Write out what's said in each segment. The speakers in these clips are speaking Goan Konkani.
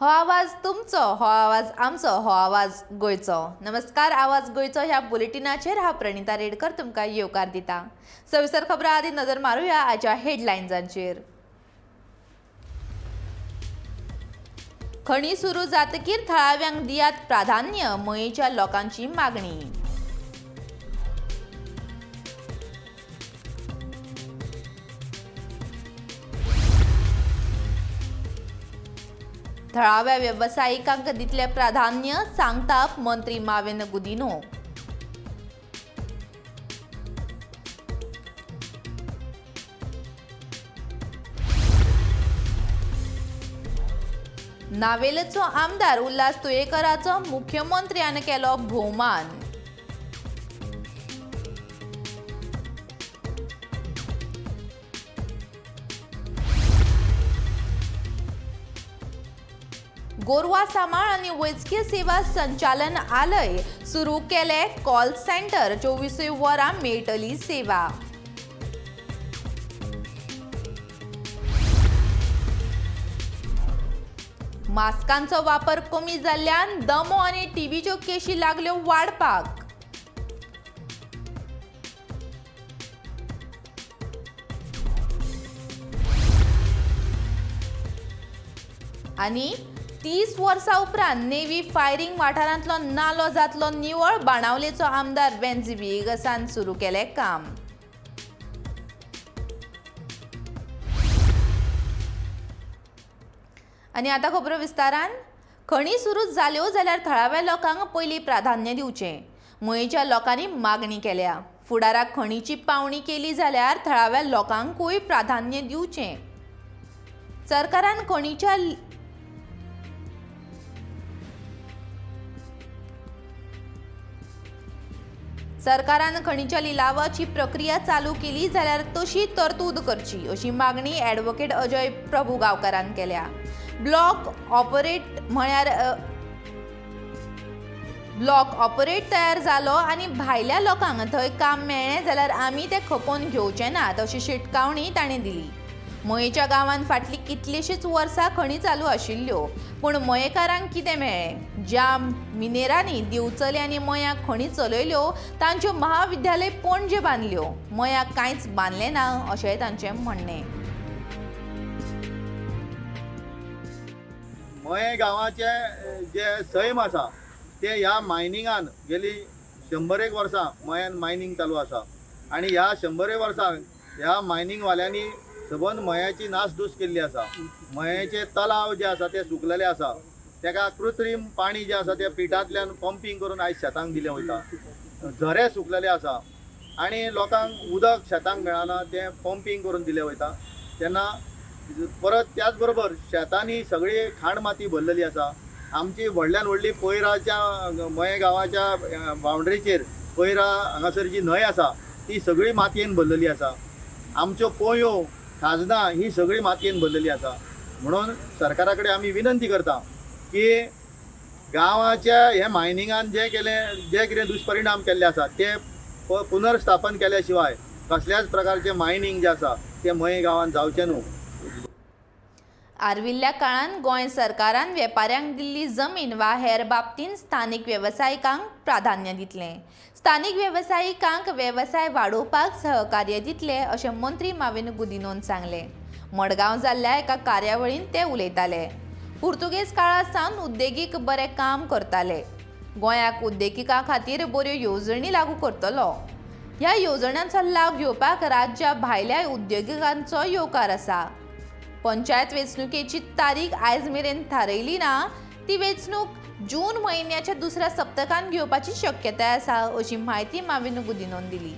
हो आवाज तुमचो, हो आवाज आमचो, हो आवाज गोंयचो. नमस्कार, आवाज गोंयचो ह्या बुलेटिनाचेर हांव प्रणिता रेडकर तुमकां येवकार दिता. सविस्तर खबरां आदी नजर मारुया आयच्या हेडलायन्सांचेर. खणी सुरू जातकीर थळाव्यांक दियात प्राधान्य, मयेच्या लोकांची मागणी. थळाव्या वेवसायिकांक दितले प्राधान्य, सांगता मंत्री माविन गुदिन्हो. नावेलचो आमदार उल्हास तुयेकराचो मुख्यमंत्र्यान केलो भोवमान. गोरवा सांबाळ आनी वैजकीय सेवा संचालनालय सुरू केले कॉल सेंटर, 24 वरां मेळटली सेवा. मास्कांचो वापर कमी जाल्ल्यान दमो आनी टीबीच्यो केशी लागल्यो वाडपाक. आनी 30 वर्सां उपरांत नेव्ही फायरिंग वाठारांतलो नालो जातलो निवळ, बाणावलेचो आमदार वेन्झी व्हिएगसान सुरू केलें काम. आनी आतां खबरो विस्तारान. खणी सुरू जाल्यो जाल्यार थळाव्या लोकांक पयलीं प्राधान्य दिवचें, मयेच्या लोकांनी मागणी केल्या. फुडाराक खणीची पावणी केली जाल्यार थळाव्या लोकांकूय प्राधान्य दिवचें. सरकारान खणीच्या सरकारान खणीच्या लिलावाची प्रक्रिया चालू केली जाल्यार तशी तरतूद करची, अशी मागणी ॲडव्होकेट अजय प्रभू गांवकारान केल्या. ब्लॉक ऑपरेट म्हळ्यार ब्लॉक ऑपरेट तयार जालो आनी भायल्या लोकांक थंय काम मेळ्ळें जाल्यार आमी तें खपोवन घेवचे नात, अशी शिटकावणी ताणें दिली. मयेच्या गांवांत फाटलीं कितलींशींच वर्सां खणी चालू आशिल्ल्यो, पूण मयेकारांक कितें मेळ्ळें? ज्या मिनेरांनी दिवचले आनी मयां खणी चलयल्यो तांच्यो महाविद्यालय पणजे बांदल्यो, मयां कांयच बांदलें ना, अशेंय तांचें म्हणणें. मये गांवाचे जे सैम आसा ते ह्या मायनिंगान गेली 101 वर्सां मयान मायनींग चालू आसा आनी ह्या 101 वर्सां ह्या मायनिंगवाल्यांनी सबंद मयाची नासधूस केल्ली आसा. मयेचे तलाव जे आसा ते सुकलेले आसा, तेका कृत्रीम पाणी जे आसा ते पिटांतल्यान पंपींग करून आयज शेतांक दिलें वयता. झरे सुकलेले आसा आनी लोकांक उदक शेतांक मेळना, तें पंपींग करून दिलें वयता. तेन्ना परत त्याच बरोबर शेतांनी सगळी खाण माती भरलेली आसा. आमची व्हडल्यान व्हडली पयराच्या मये गांवाच्या बावंड्रीचेर पयरा हांगासर जी न्हंय आसा ती सगळी मातयेन भरलेली आसा. आमच्यो पोंयो खाजनां ही सगळी मातयेन भरलेली आसा. म्हणून सरकारा कडेन आमी विनंती करता की गांवाच्या हे मायनिंगान जे केले जे कितें दुश्परिणाम केल्ले आसा ते पुनर्स्थापन केल्या शिवाय कसल्याच प्रकारचें मायनींग जें आसा तें मये गांवांत जावचें न्हू. आर्विल्ल्या काळांत गोंय सरकारान वेपाऱ्यांक दिल्ली जमीन वा हेर बाबतींत स्थानीक वेवसायिकांक प्राधान्य दितलें. स्थानीक वेवसायिकांक वेवसाय वाडोवपाक सहकार्य दितले, अशें मंत्री माविन गुदिन्होन सांगलें. मडगांव जाल्ल्या एका कार्यावळींत ते उलयताले. पुर्तुगेज काळा सावन उद्देगीक बरें काम करताले. गोंयाक उद्देगिका खातीर बऱ्यो येवजणी लागू करतलो. ह्या येवजण्यांचो लाव घेवपाक राज्या भायल्या उद्देगिकांचो येवकार आसा. पंचायत वेंचणुकेची तारीख आयज मेरेन थारयली ना. ती वेंचणूक जून म्हयन्याच्या दुसऱ्या सप्तकान घेवपाची शक्यताय आसा, अशी म्हायती माविन गुदिन्होन दिली.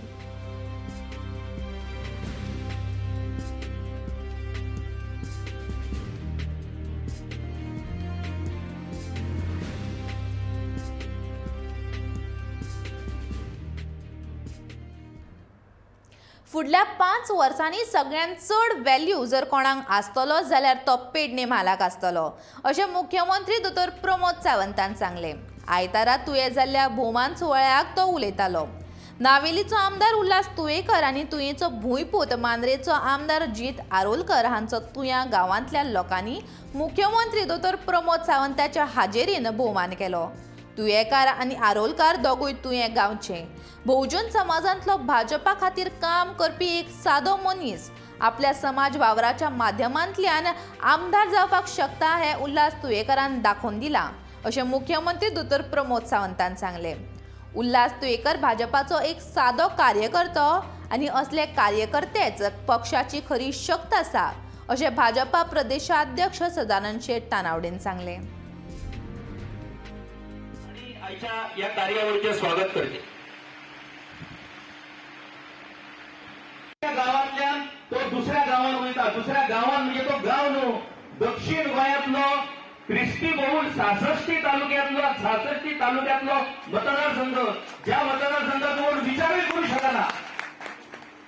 फुडल्या 5 वर्सांनी सगळ्यांत चड व्हॅल्यू जर कोणाक आसतलो जाल्यार तो पेडणे म्हालाक आसतलो, अशें मुख्यमंत्री दोतोर प्रमोद सावंतान सांगलें. आयतारा तुयें जाल्ल्या भोवमान सुवाळ्याक तो उलयतालो. नावेलीचो आमदार उल्हास तुयेकर आनी तुयेचो भूंयपूत मांद्रेचो आमदार जीत आरोलकर हांचो तुयां गांवांतल्या लोकांनी मुख्यमंत्री दोतोर प्रमोद सावंताच्या हाजेरीन भोवमान केलो. तुयेकार आनी आरोलकार दोगूय तुयें गांवचे. बहुजन समाजांतलो भाजपा खातीर काम करपी एक सादो मनीस आपल्या समाज वावराच्या माध्यमांतल्यान आमदार जावपाक शकता हें उल्हास तुयेकारान दाखोवन दिलां अशें मुख्यमंत्री दोतोर प्रमोद सावंतान सांगलें. उल्हास तुयेकर भाजपाचो एक सादो कार्यकर्तो आनी असले कार्यकर्तेच पक्षाची खरी शक्त आसा अशें भाजपा प्रदेशाध्यक्ष सदानंद शेट तानावडेन सांगलें. आयच्या या कार्यावळीचे स्वागत करते. गावांतल्यान तो दुसऱ्या गांवान वयता, दुसऱ्या गांवान म्हणजे तो गांव न्हू, दक्षिण गोंयांतलो क्रिस्ती बहुल 66 तालुक्यातलो 66 तालुक्यातलो मतदारसंघ, ज्या मतदारसंघात कोण विचारूय करू शकना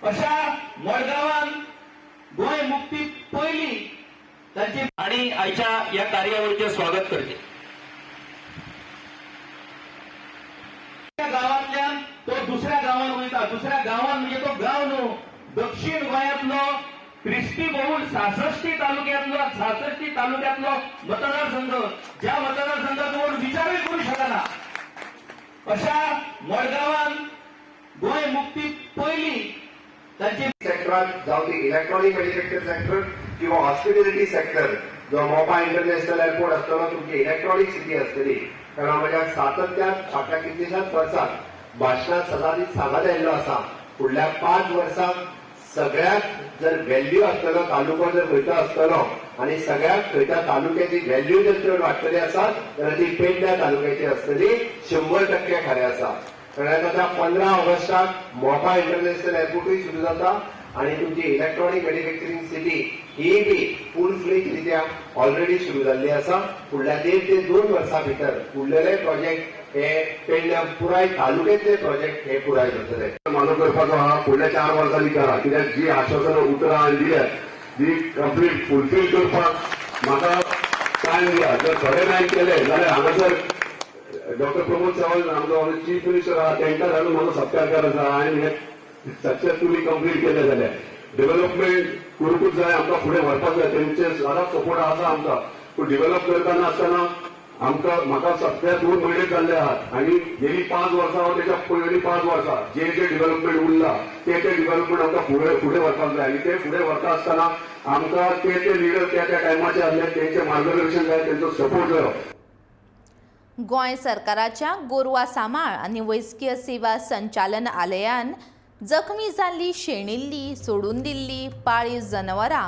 अशा मडगांवान गोंय मुक्ती पयली तांची आणि आयच्या या कार्यावळीचे स्वागत करते. गावांतल्यान तो दुसऱ्या गांवान वयता, दुसऱ्या गांवान म्हणजे तो गांव न्हू, दक्षिण गोंयांतलो क्रिस्ती बहुल 66 तालुक्यातलो 66 तालुक्यातलो मतदारसंघ, ज्या मतदारसंघात कोण विचारूय करू शकना अशा मडगांवान गोंय मुक्ती पयली तांची सेक्टरात जावं ती इलेक्ट्रॉनिक मॅन्युफॅक्चर सेक्टर किंवा हॉस्पिटॅलिटी सेक्टर, जो मोपा इंटरनॅशनल एअरपोर्ट आसतलो, तुमची इलेक्ट्रॉनिक सिटी आसतली. कारण हांव म्हज्या सातत्यान फाटल्या कितल्याशाच वर्सांत भाशणांत सदांच सांगत आयिल्लो आसा, फुडल्या 5 वर्सांत सगळ्यात जर व्हॅल्यू आसतलो तालुको जर खंयचो आसतलो आनी सगळ्यात खंयच्या तालुक्याची व्हॅल्यू जर चड वाडटली आसा जाल्यार ती पेडण्या तालुक्याची आसतली, 100% खरें आसा. कारण आतां 15 ऑगस्टाक मोपा इंटरनॅशनल एअरपोर्टूय सुरू जाता आनी तुमची इलेक्ट्रॉनिक मॅन्युफॅक्चरींग सिटी ही बी फूल फ्लेज रित्या ऑलरेडी सुरू जाल्ली आसा. फुडल्या 1.5 ते 2 वर्सां भितर उरलेले प्रोजेक्ट हे पेडण्या पुराय तालुक्यातले प्रोजेक्ट हे पुराय जातले. मागो करपाचो आहा फुडल्या 4 वर्सांनी करा, कित्याक जी आश्वासनां उतरां हांवें दिल्यात ती कंप्लीट फुलफील करपाक म्हाका टायम दिया. जर थोडे टायम केले जाल्यार हांगासर डॉक्टर प्रमोद सावंत आमचो चीफ मिनिस्टर आहा, तांकां घालून म्हाजो सत्कार आसा आनी हे सक्सेसफुली कंप्लीट केले जाल्यार डेव्हलपमेंट करूंकूच जाय, आमकां फुडें व्हरपाक जाय, तेंचे सदांच सपोर्ट आसा आमकां. पूण डेव्हलप करतना आसतना आमकां म्हाका सध्या 2 म्हयने जाल्ले आहात आनी गेली 5 वर्सां वा तेच्या पयलीं 5 वर्सां जे जे डेव्हलपमेंट उरला ते ते डेव्हलपमेंट आमकां फुडें फुडें व्हरपाक जाय आनी ते फुडें व्हरता आसतना आमकां ते ते लिडर त्या त्या टायमाचे आसले तेंचें मार्गदर्शन जाय, तेंचो सपोर्ट जायो. गोंय सरकाराच्या गोरवां सांबाळ आनी वैजकीय सेवा संचालनालयान जखमी जाल्ली, शेणिल्ली, सोडून दिल्ली पाळीव जनावरां,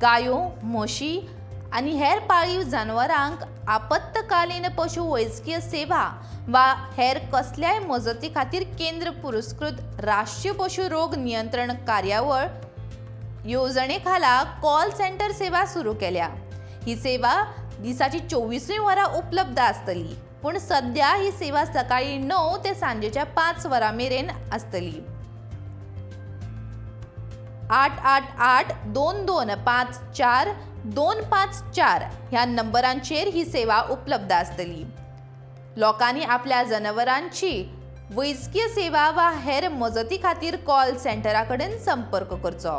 गायो, म्हशी आनी हेर पाळीव जनावरांक आपत्कालीन पशु वैजकीय सेवा वा हेर कसल्याय मजती खातीर केंद्र पुरस्कृत राष्ट्रीय पशु रोग नियंत्रण कार्यावळ येवजणे खाला कॉल सेंटर सेवा सुरू केल्या. ही सेवा दिसाची 24 वरां उपलब्ध आसतली, पूण सद्या ही सेवा सकाळी 9 ते सांजेच्या 5 वरां मेरेन आसतली. 8 8 8 2 2 5 4 2 5 4 ह्या नंबरांचेर ही सेवा उपलब्ध आसतली. लोकांनी आपल्या जनावरांची वैजकीय सेवा वा हेर मजती खातीर कॉल सेंटरा कडेन संपर्क करचो.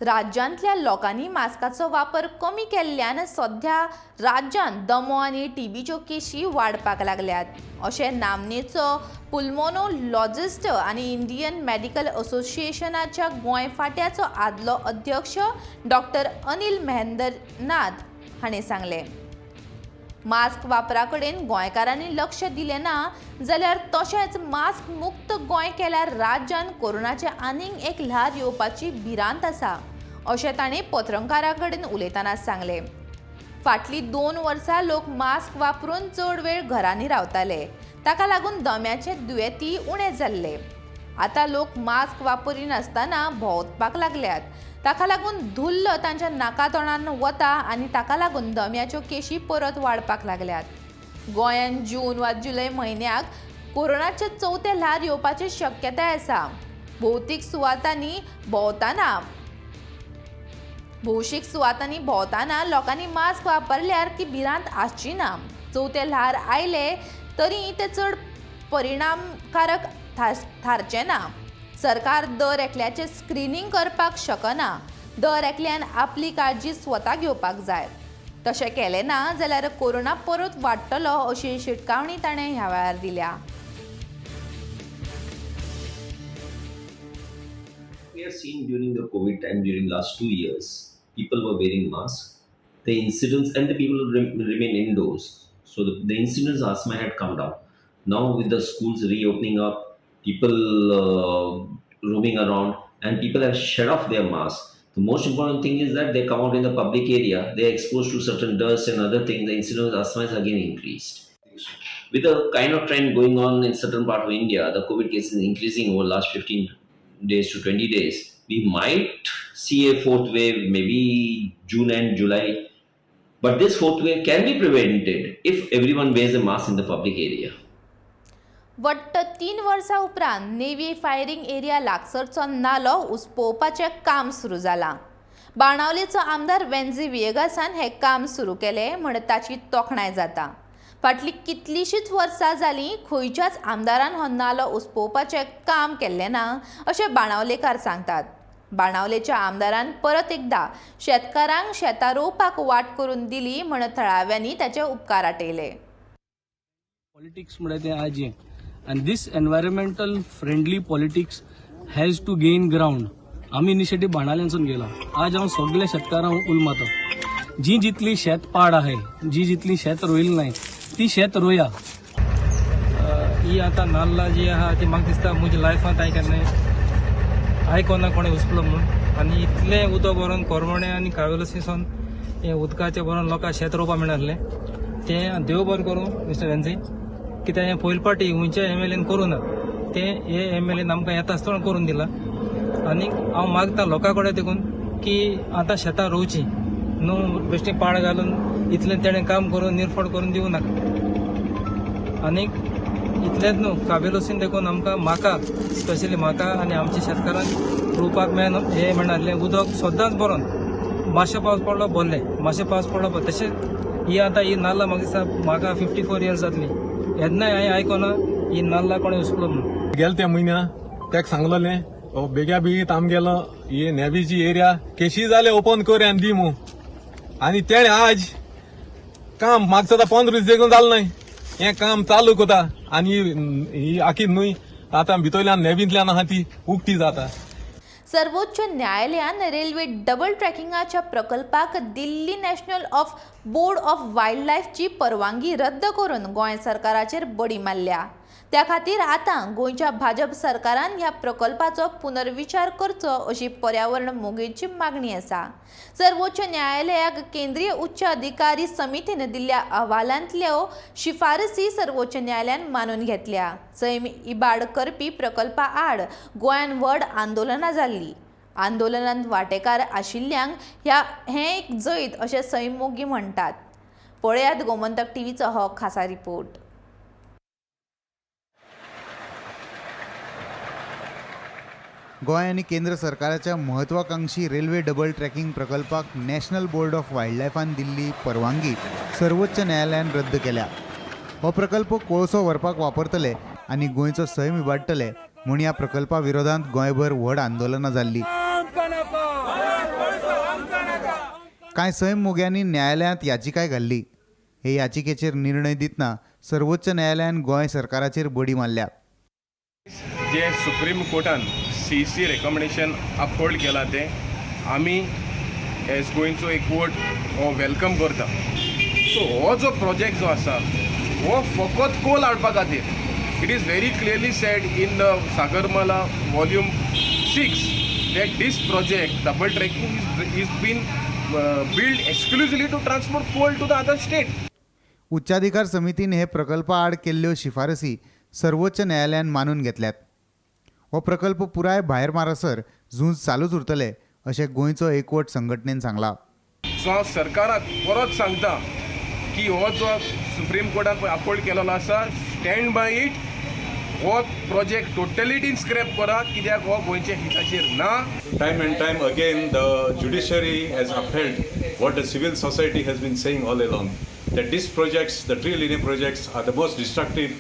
राज्यांतल्या लोकांनी मास्काचो वापर कमी केल्ल्यान सध्या राज्यांत दमो आनी टीबीच्यो केशी वाडपाक लागल्यात अशें नामनेचो पुल्मोनोलॉजिस्ट आनी इंडियन मेडिकल असोसिएशनाच्या गोंय फांट्याचो आदलो अध्यक्ष डॉक्टर अनिल महेंद्रनाथ हाणें सांगलें. मास्क वापरा कडेन गोंयकारांनी लक्ष दिलें ना जाल्यार तशेंच मास्क मुक्त गोंय केल्यार राज्यांत कोरोनाचें आनीक एक ल्हार येवपाची भिरांत आसा अशें ताणें पत्रकारां कडेन उलयतना सांगलें. फाटलीं 2 वर्सां लोक मास्क वापरून चड वेळ घरांनी रावताले, ताका लागून दम्याचे दुयेंती उणें जाल्ले. आतां लोक मास्क वापरिनासतना भोंवपाक लागल्यात, ताका लागून धुल्ल तांच्या नाका तोंडान वता आनी ताका लागून दम्याच्यो केशी परत वाडपाक लागल्यात. गोंयांत जून वा जुलय म्हयन्याक कोरोनाचें चवथें ल्हार येवपाची शक्यताय आसा. भौतीक सुवातांनी भोंवतना भौशीक सुवातांनी भोंवतना लोकांनी मास्क वापरल्यार ती भिरांत आसची ना. चवथें ल्हार आयलें तरी तें चड परिणामकारक थारचें ना. सरकार दर एकल्याचें स्क्रिनींग करपाक शकना. दर एकल्यान आपली काळजी स्वता घेवपाक जाय. तशें केलें ना जाल्यार कोरोना परत वाडटलो अशी शिटकावणी ताणें ह्या वेळार दिल्या. We have seen during the COVID time, during last 2 years, people were wearing masks. The incidence and the people remain indoors. So the incidence of asthma had come down. Now with the schools reopening up, people roaming around, and people have shed off their masks. The most important thing is that they come out in the public area, they are exposed to certain dust and other things, the incidence of asthma is again increased. With the kind of trend going on in certain part of India, the COVID cases increasing over the last 15 days to 20 days, we might see a fourth wave maybe June and July. But this fourth wave can be prevented if everyone wears a mask in the public area. वट्ट 3 वर्सां उपरांत नेव्ही फायरींग एरिया लागसरचो नालो उसपोवपाचें काम सुरू जालां. बाणावलेचो आमदार वेन्झी व्हिएगासान हें काम सुरू केलें म्हण ताची तोखणाय जाता. फाटलीं कितलींशींच वर्सां जालीं खंयच्याच आमदारान हो नालो उसपोवपाचें काम केल्लें ना अशें बाणावलेकार सांगतात. बाणावलेच्या आमदारान परत एकदा शेतकारांक शेतां रोवपाक वाट करून दिली म्हण थळाव्यांनी ताचे उपकार आटयले. पॉलिटिक्स म्हळ्यार तें आज हें, आनी this environmental friendly politics has to gain ground. आमी इनिशिएटीव बाणावलेंसून घेयला. आज हांव सगल्या शेतकारांक उल मारता, जी जितली शेत पाड आहाय, जी जितली शेत रोयली नाय ती शेत रोया. ही आतां नाल्ला जी आहा ती म्हाका दिसता म्हज्या लायफांत हांवें केन्नाय आयकोना कोणें उसपलो म्हूण. आनी इतलें उदक भरून कोरवणें आनी कावेलोसीसून हें उदकाचें भरून लोकांक शेत रोवपाक मेळनासलें. तें देव बरें करूं मिस्टर वेन्झी, कित्याक हें पयले पाटी खंयच्या एम एल एन करूं ना, तें हे एम एल एन आमकां येता आसतना करून दिलां. आनी हांव मागता लोकां कडेन देखून की आतां शेतां रोवचीं न्हू, बेश्टें पाड घालून इतलें तेणें काम करून निरफड करून दिवं नाका. आनीक इतलेंच न्हू, काबेलोसीन देखून आमकां, म्हाका स्पेशली म्हाका आनी आमच्या शेतकारांक रोवपाक मेळना, हें मेळनासलें. उदक सदांच भरोन, मातशें पावस पडलो भरलें, मातशें पावस पडलो भरलें. तशेंच ही आतां ही नाल्ला म्हाका दिसता म्हाका 54 इयर्स जातली, येन्नाय हांवें आयकोना ही नाल्ला कोणें उसपलो म्हणून. गेले त्या म्हयन्या तेका सांगलेलें बेग्या बेगीन आमगेलो ही नेवीची एरिया केशी जाले ओपन कर आनी दी मू. आनी तेणें आज काम म्हाका सदां 15 दीस देखून जालें न्हय, हें काम चालू करता आनी ही आखी न्हूय आतां भितरल्यान नेवींतल्यान आहा ती उक्ती जाता. सर्वोच्च न्यायालयान रेल्वे डबल ट्रॅकिंगाच्या प्रकल्पाक Delhi national of board of wild लायफची परवानगी रद्द करून गोंय सरकाराचेर बडी मारल्या. त्या खातीर आतां गोंयच्या भाजप सरकारान ह्या प्रकल्पाचो पुनर्विचार करचो अशी पर्यावरण मोगींची मागणी आसा. सर्वोच्च न्यायालयाक केंद्रीय उच्च अधिकारी समितीन दिल्ल्या अहवालांतल्यो शिफारसी सर्वोच्च न्यायालयान मानून घेतल्या. सैम इबाड करपी प्रकल्पा आड गोंयांत व्हड आंदोलनां जाल्लीं. आंदोलनांत वांटेकार आशिल्ल्यांक हें एक जैत अशें सैम मोगी म्हणटात. पळयात गोमंतक टीव्हीचो हो खासा रिपोर्ट. गोंय आनी केंद्र सरकाराच्या महत्वाकांक्षी रेल्वे डबल ट्रॅकिंग प्रकल्पाक नॅशनल बोर्ड ऑफ वायल्ड दिल्ली परवानगी सर्वोच्च न्यायालयान रद्द केल्या. हो प्रकल्प कोळसो व्हरपाक वापरतले आनी गोंयचो सैम इबाडटले म्हूण ह्या प्रकल्पा विरोधांत गोंयभर व्हड आंदोलनां जाल्लीं. कांय सैम मोग्यांनी न्यायालयांत याचिकाय घाल्ली. हे याचिकेचेर निर्णय दितना सर्वोच्च न्यायालयान गोंय सरकाराचेर बडी मारल्या. जे सुप्रीम कोर्टान सीसी रेकमेंडेशन अपहोल्ड केला तें आमी एज गोंयचो एक वोट हो welcome करता. सो हो जो प्रोजेक्ट जो आसा हो फकत कोल हाडपा खातीर. It is very clearly said in the Sagarmala volume 6 that this project double tracking is been build exclusively to transport coal to the other state. उच्चाधिकार समितीन हे प्रकल्पा आड केल्ल्यो शिफारसी सर्वोच्च न्यायालयान मानून घेतल्यात. हो प्रकल्प पुराय भायर मारसर झूज चालूच उरतले अशें गोंयचो एकवट संघटनेन सांगलां. सो हांव सरकाराक परत सांगता की हो जो सुप्रीम कोर्टान अपहोल्ड केलेलो आसा, स्टँड बाय it. हो प्रोजेक्ट टोटलिटीन स्क्रॅप करा, कित्याक हो गोंयच्या हिताचेर ना. Time and time again, the judiciary has upheld what the civil society has been saying all along, that these projects, the three linear projects, are the most destructive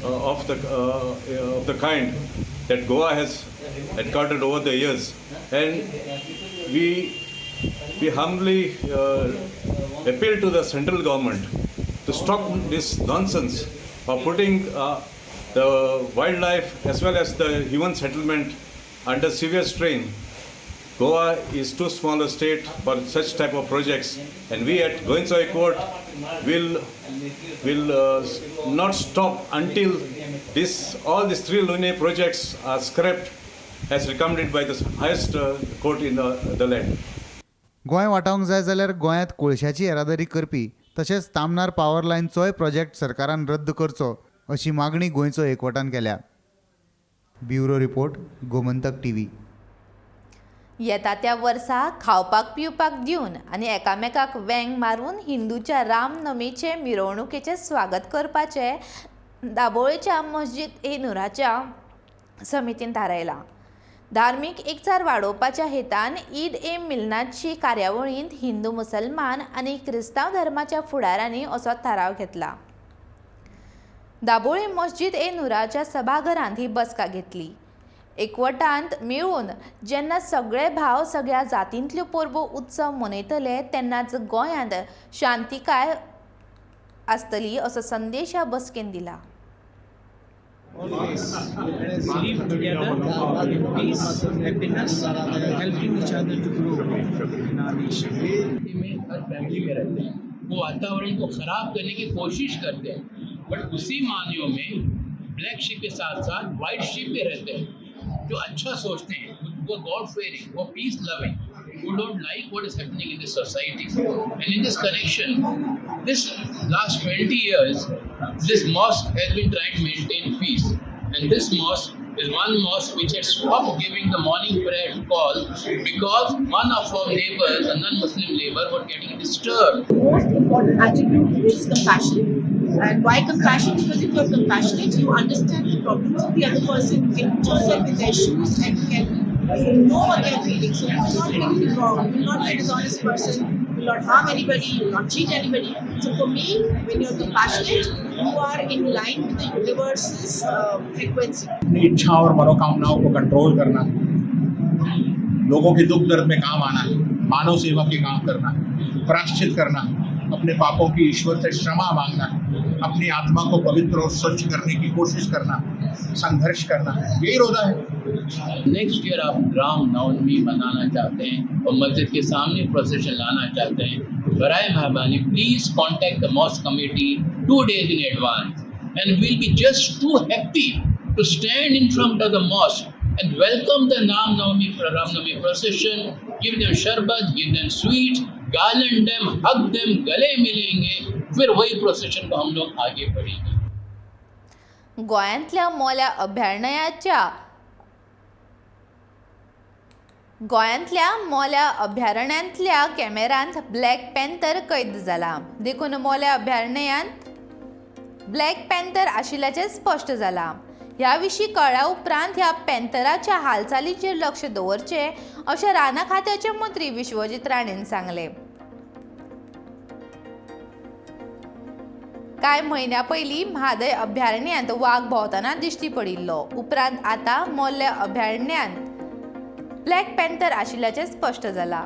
of the kind that Goa has encountered over the years. And we humbly appeal to the central government to stop this nonsense of putting the wildlife as well as the human settlement under severe strain. Goa is too small a state for such type of projects, and we at Goencho Ekvott will not stop until this all these three linear projects are scrapped as recommended by the highest court in the land. Goa वाटावंक जाय जाल्यार गोंयांत कोळशाची येरादारी करपी तशेंच तामनार पावर लायनचोय प्रोजेक्ट सरकारान रद्द करचो अशी मागणी गोंयचो एकवटान केल्या. Bureau report, Gomantak TV. येता त्या वर्सा खावपाक पिवपाक दिवन आनी एकामेकाक वेंग मारून हिंदूच्या रामनमीचे मिरवणुकेचें स्वागत करपाचें दाबोळेच्या मस्जिद ए नुराच्या समितीन थारायलां. धार्मीक एकचार वाडोवपाच्या हेतान ईद ए मिलनाची कार्यावळींत हिंदू, मुसलमान आनी क्रिस्तांव धर्माच्या फुडाऱ्यांनी असो थाराव घेतला. दाबोळी मस्जिद ए नुराच्या सभाघरांत ही बसका घेतली. एकवटांत मेळून जेन्ना सगळे भाव सगळ्या जातींतल्यो परबो उत्सव मनयतले तेन्नाच गोंयांत शांतिकाय आसतली असो संदेश ह्या बसकेन दिला. Always let us live together in peace, happiness, helping each other to grow in our nation. में हर फैमिली में रहते हैं, वो वातावरण को ख़राब करने की कोशिश करते हैं, बट उसी मानियों में ब्लैक शिप के साथ साथ वाइट शिप भी रहते हैं, जो अच्छा सोचते हैं, वो गॉड फेयरिंग, वो peace loving, who don't like what is happening in this society. And in this connection, this last 20 years, this mosque has been trying to maintain peace. And this mosque is one mosque which has stopped giving the morning prayer call because one of our neighbors, a non-Muslim neighbor, were getting disturbed. Most important attribute is compassion. And why compassion? Because if you're compassionate, you understand the problems of the other person, you can put yourself in their shoes and you can know what they're feeling. So you will not do anything wrong, you will not be a dishonest person, you will not harm anybody, you will not cheat anybody. So for me, when you're compassionate, you are in line with the universe's frequency. अपनी इच्छा और मनोकामनाओं को कंट्रोल करना, लोगों के दुख दर्द में काम आना, मानव सेवा के काम करना, प्रायश्चित करना, अपने पापों की ईश्वर से क्षमा मांगना, अपनी आत्मा को पवित्र और स्वच्छ करने की कोशिश करना, संघर्ष करना, यही रोजा है. नेक्स्ट ईयर आप राम नवमी मनाना चाहते हैं और मस्जिद के सामने प्रोसेशन लाना चाहते हैं, बराए मेहरबानी please contact the mosque committee 2 days in advance and we'll be just too happy to stand in front of the mosque and welcome the Ram Navami procession, give them sharbat, give them sweets, garland them, hug them, गले मिलेंगे, फिर वही प्रोसेशन को हम लोग आगे बढ़ेंगे. गोंयांतल्या मोल्या अभयारण्यांतल्या कॅमेरांत ब्लॅक पॅन्थर कैद जाला. देखून मोल्या अभयारण्यांत ब्लॅक पॅन्थर आशिल्ल्याचें स्पश्ट जालां. ह्या विशीं कळ्ळ्या उपरांत ह्या पॅन्थराच्या हालचालीचेर लक्ष दवरचें अशें रानां खात्याचे मंत्री विश्वजीत राणेन सांगलें. कांय म्हयन्यां पयलीं म्हादय अभयारण्यांत वाग भोंवतना दिश्टी पडिल्लो. उपरांत आतां मोर्ले अभयारण्यांत ब्लॅक पॅन्थर आशिल्ल्याचें स्पश्ट जालां.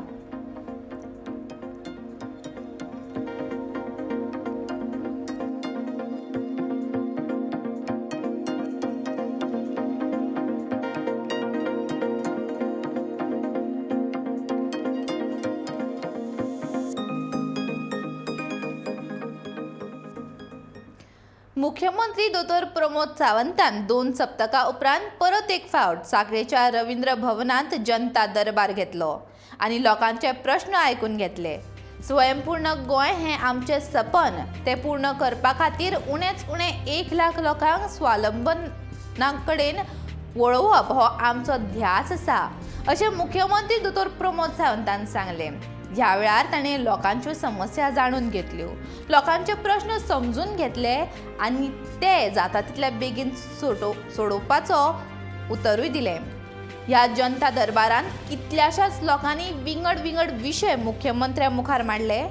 मुख्यमंत्री दोतोर प्रमोद सावंतान 2 सप्तकां उपरांत परत एक फावट साखळेच्या रवींद्र भवनांत जनता दरबार घेतलो आनी लोकांचे प्रश्न आयकून घेतले. स्वयंपूर्ण गोंय हें आमचें सपन, तें पूर्ण करपा खातीर उणेच उणें 1 लाख लोकांक स्वावलंबना कडेन वळोवप हो आमचो ध्यास आसा अशें मुख्यमंत्री दोतोर प्रमोद सावंतान सांगलें. ह्या वेळार ताणें लोकांच्यो समस्या जाणून घेतल्यो, लोकांचे प्रश्न समजून घेतले आनी ते जाता तितल्या बेगीन सोडोवपाचो उतरूय दिलें. ह्या जनता दरबारांत कितल्याशाच लोकांनी विंगड विंगड विशय मुख्यमंत्र्या मुखार मांडले.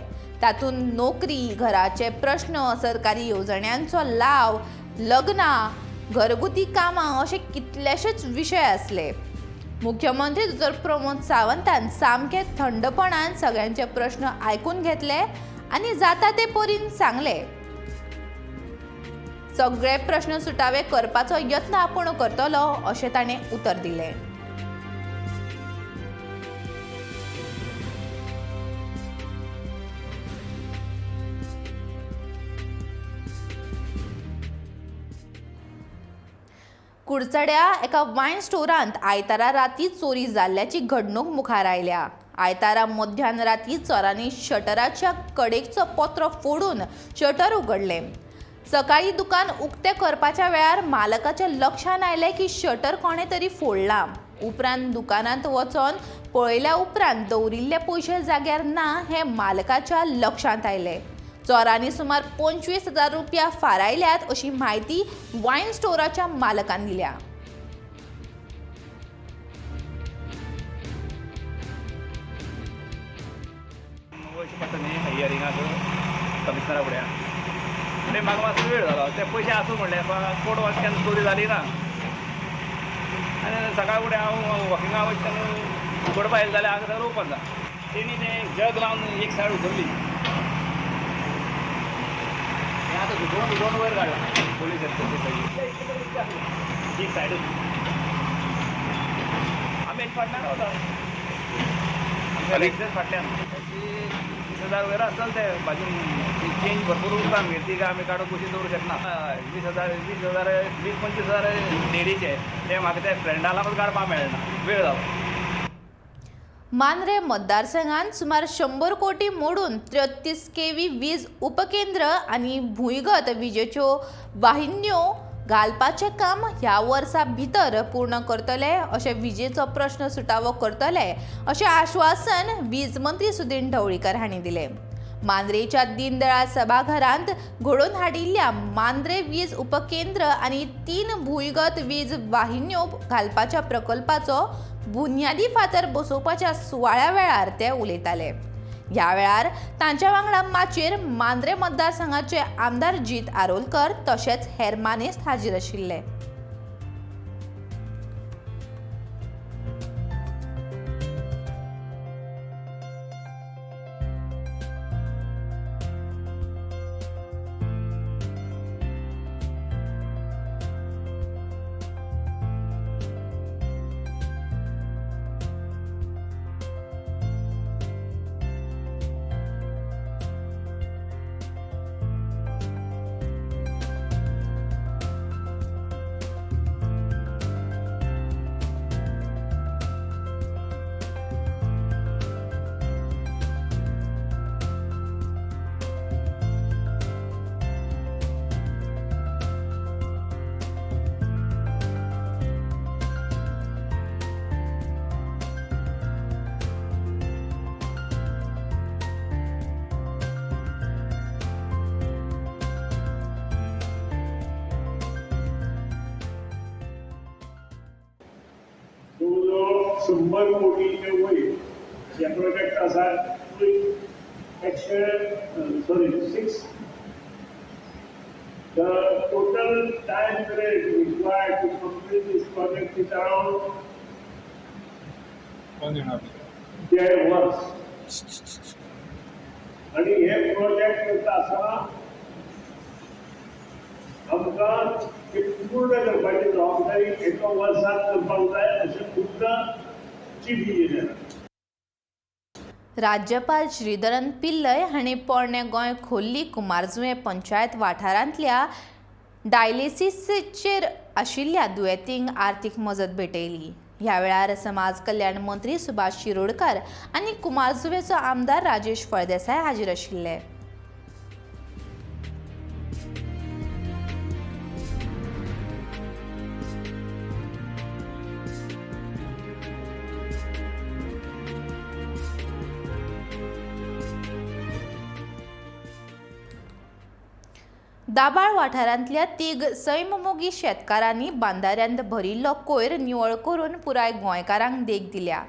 तातूंत नोकरी, घराचे प्रश्न, सरकारी येवजण्यांचो लाव, लग्नां, घरगुती कामां अशे कितलेशेच विशय आसले. मुख्यमंत्री दोतोर प्रमोद सावंतान सामके थंडपणान सगळ्यांचे प्रश्न आयकून घेतले आनी जाता ते परीन सांगले. सगळे प्रश्न सुटावे करपाचो यत्न आपूण करतलो अशें ताणें उतर दिलें. कुडचड्या एका वायन स्टोरांत आयतारा राती चोरी जाल्ल्याची घडणूक मुखार आयल्या. आयतारा मध्यान राती चोरांनी शटराच्या कडेकचो पत्रो फोडून शटर उगडलें. सकाळीं दुकान उक्तें करपाच्या वेळार मालकाच्या लक्षांत आयलें की शटर कोणें तरी फोडलां. उपरांत दुकानांत वचोन पळयल्या उपरांत दवरिल्ले पयशे जाग्यार ना हें मालकाच्या लक्षांत आयलें. चोरांनी सुमार 25,000 रुपया फारायल्यात अशी म्हायती वायन स्टोराच्या मालकान दिल्या. कमिशनरा फुड्यान म्हणजे म्हाका मातसो वेळ जालो, ते पयशे आसूं म्हणलें कोट वच केन्ना चोरी जाली ना. आनी सकाळ फुडें हांव वॉकिंगाक वयता तेन्ना उगडपा येयलें जाल्यार हांगा सगळें ओपन जाता. तेणी तें जग लावन एक सायड उखल्ली, हें आतां धुकळून धुकळून वयर काडलां पोलीस येता ते सगळी एक सायडूच. आमी एक फाटल्यान वता, आमच्या फाटल्यान 20,000 वयर आसतले ते बाजून चेंज भरपूर उरता आमगेर, ती काय आमी काडून कुशीन दवरूंक शकना. 20,000 20,000 20-25,000 लेडीचे ते म्हाका ते फ्रेंडा लागून काडपाक मेळना, वेळ जालो. मांद्रे मतदारसंघात सुमार 100 कोटी मोडून 33 केव्ही वीज उपकेंद्र आनी भूंयगत विजेच्यो वाहिन्यो घालपाचें काम ह्या वर्सा भितर पूर्ण करतले अशें विजेचो प्रश्न सुटावो करतले अशें आश्वासन वीज मंत्री सुदिन ढवळीकर हांणी दिलें. मांद्रेच्या दीनदयाळ सभाघरांत घडोवन हाडिल्ल्या मांद्रे वीज उपकेंद्र आनी 3 भूंयगत वीज वाहिन्यो घालपाच्या प्रकल्पाचो बुन्यादी फातर बसोवपाच्या सुवाळ्या वेळार ते उलयताले. ह्या वेळार तांच्या वांगडा माचयेर मांद्रे मतदारसंघाचे आमदार जीत आरोलकर तशेंच हेर मानेस्त हाजीर आशिल्ले. 100 कोटीचे वयर हे प्रोजेक्ट आसा 106. The total time period required to complete this project is around 1.5 वर्स. आणि हे प्रोजेक्ट करता आसतना आमकां ते पूर्ण करपाची जबाबदारी एका वर्सात करपाक जाय अशें खुबदां चिठी दिल्या. राज्यपाल श्रीधरन पिल्लय हांणी पोरणें गोंय खोर्ली कुमारजुंवें पंचायत वाठारांतल्या डायलिसीसचेर आशिल्ल्या दुयेंतींक आर्थीक मजत भेटयली. ह्या वेळार समाज कल्याण मंत्री सुभाष शिरोडकर आनी कुमारजुंवेचो आमदार राजेश फळदेसाय हाजीर आशिल्ले. दाबाळ वाठारांतल्या तीग सैममोगी शेतकारांनी बांदाऱ्यांत भरिल्लो कोयर निवळ करून पुराय गोंयकारांक देख दिल्या.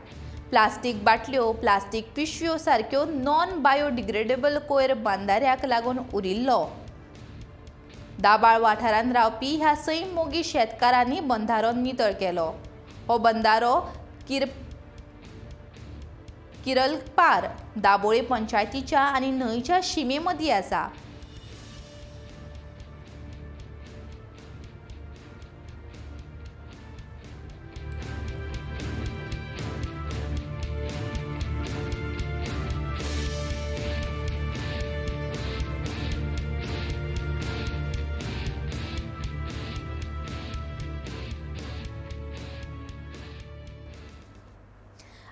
प्लास्टीक बाटल्यो, प्लास्टीक पिशव्यो सारक्यो नॉन बायोडिग्रेडेबल कोयर बांदाऱ्याक लागून उरिल्लो. दाबाळ वाठारांत रावपी ह्या सैममोगी शेतकारांनी बंधारो नितळ केलो. हो बंधारो किरलपार दाबोळे पंचायतीच्या आनी न्हंयच्या शिमे मदीं आसा.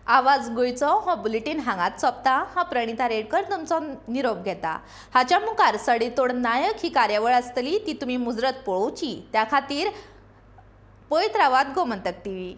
आवाज गोंयचो हो बुलेटीन हांगाच सोंपता. हांव प्रणिता रेडकर तुमचो निरोप घेता. हाच्या मुखार सडेतोड नायक ही कार्यावळ आसतली, ती तुमी मुजरत पळोवची. त्या खातीर पळयत रावात गोमंतक टीव्ही.